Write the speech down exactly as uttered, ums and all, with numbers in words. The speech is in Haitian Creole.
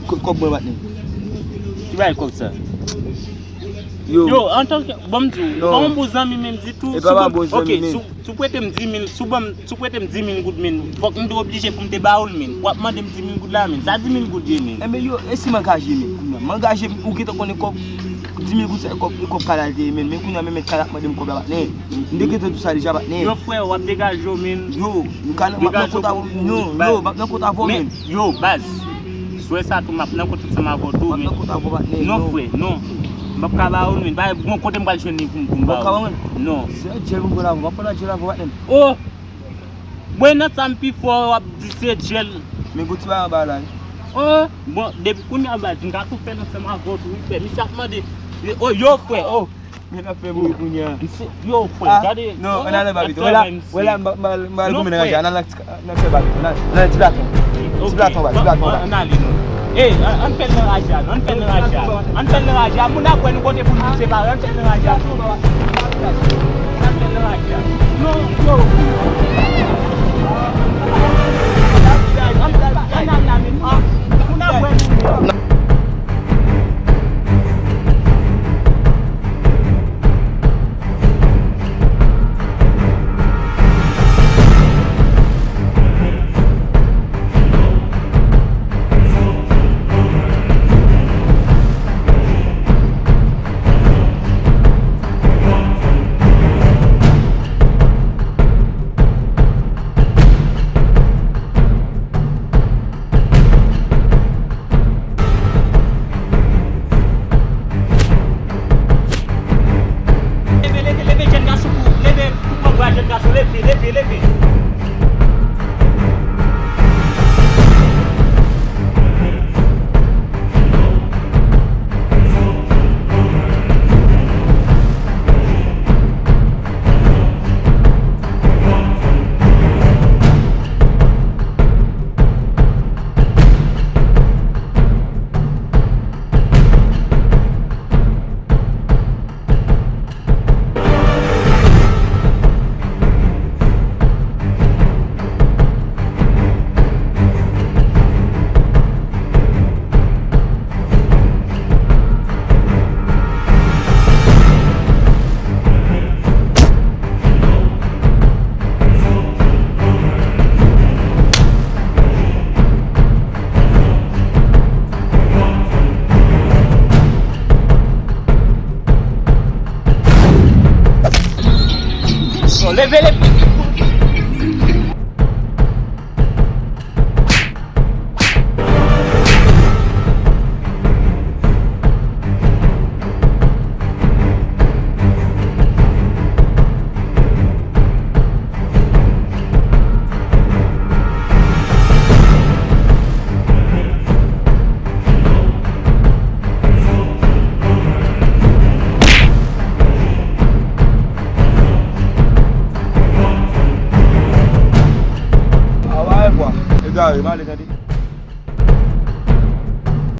Kot kòb mwen, patnè? Ki bagay kòb sa? Yo. Yo, antanke, bon, m di w, ou pa yon bon zanmi menm ditou. E pa pa bon zanmi menm. Si w prete m dis mil, si w ban m, si w prete m dis mil goud menm, fòk m te oblije pou m te ba ou l menm. W ap mande m dis mil goud la menm. Sa dis mil goud ye menm. Enben yo, e si m angaje menm kounye a? M angaje, ou gentan konnen kòb, dis mil goud sa e kòb, e kòb Kala te ye menm. Men kounye a menm, mèt Kala ap mande m kòb la, patnè. M te gentan di w sa deja, patnè. Yo, frè, w ap degaje w menm. Yo, m ka nan, m ap nan kont avè w, yo, yo, m ap nan kont avè w menm. Yo, baz. Swè sa tou, m ap nan kont ansanm avè w tou, men. M ap nan kont avè w, patnè, non, frè, non. M p ap ka ba ou l, men. Ba, bon, kote m pral jwenn li pou m, pou m ba ou? M p ap ka ba ou l? Non. Se djèl pou m pran avè w, m ap pran djèl avè w, patnè. Oh! Mwen nan sa m pi fò, w ap di se djèl. Men gon ti bagay anba la, wi. Oh! Bon, depi kounye a, baz, m ka tou fè l ansanm avè w tou, wi, frè. Misye ap mande. Oh, yo, frè, oh! Men n ap fè bri kounye a. Yo, frè, gade. Non, ann ale, Babito. Wè la, wè la, m ba, m ba, m ba al goumen nan raje a. Ann al nan ti, nan fè Babito. Ann al, ann al ti platon. Ti platon, ba, ti platon, ba. Ann ale, non. Ey, ann fè l nan raje a, non, ann fè l nan raje a. Ann fè l nan raje a. Moun ap wè nou kote pou nou separe. Ann fè l nan raje a. Ann fè l nan raje a. Non, yo. Ann al la, men. Moun ap wè nou. Leve, leve, leve, jèn gason, leve, pou pran bra jèn gason, leve, leve, leve. Yo, leve, leve. Awa, e bwa. Egare, m ale tande.